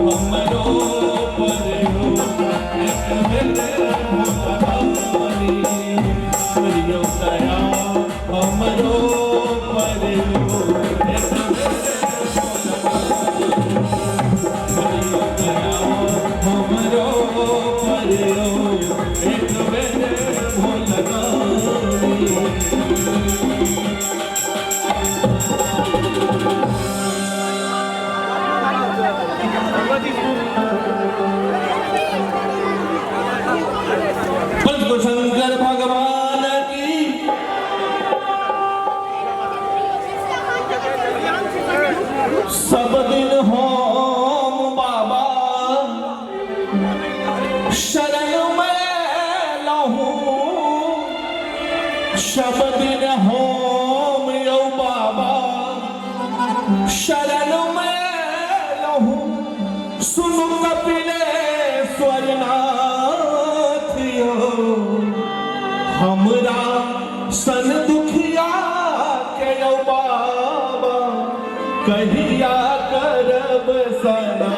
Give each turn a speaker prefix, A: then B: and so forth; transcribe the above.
A: हमरो पर यौ, एक बेर भोला दानी। करियौ दया हमरो पर यौ, एक बेर भोला दानी। करियौ दया हमरो पर यौ, एक बेर भोला दानी। शंकर भगवान की। सब दिन हम बाबा शरण में लहूं, सब दिन हम यौ बाबा शरण में लहूं। सुनु कपिलेश्वर नाथ यौ, हमरा सन दुखिया के यौ बाबा, कहिया करब सना।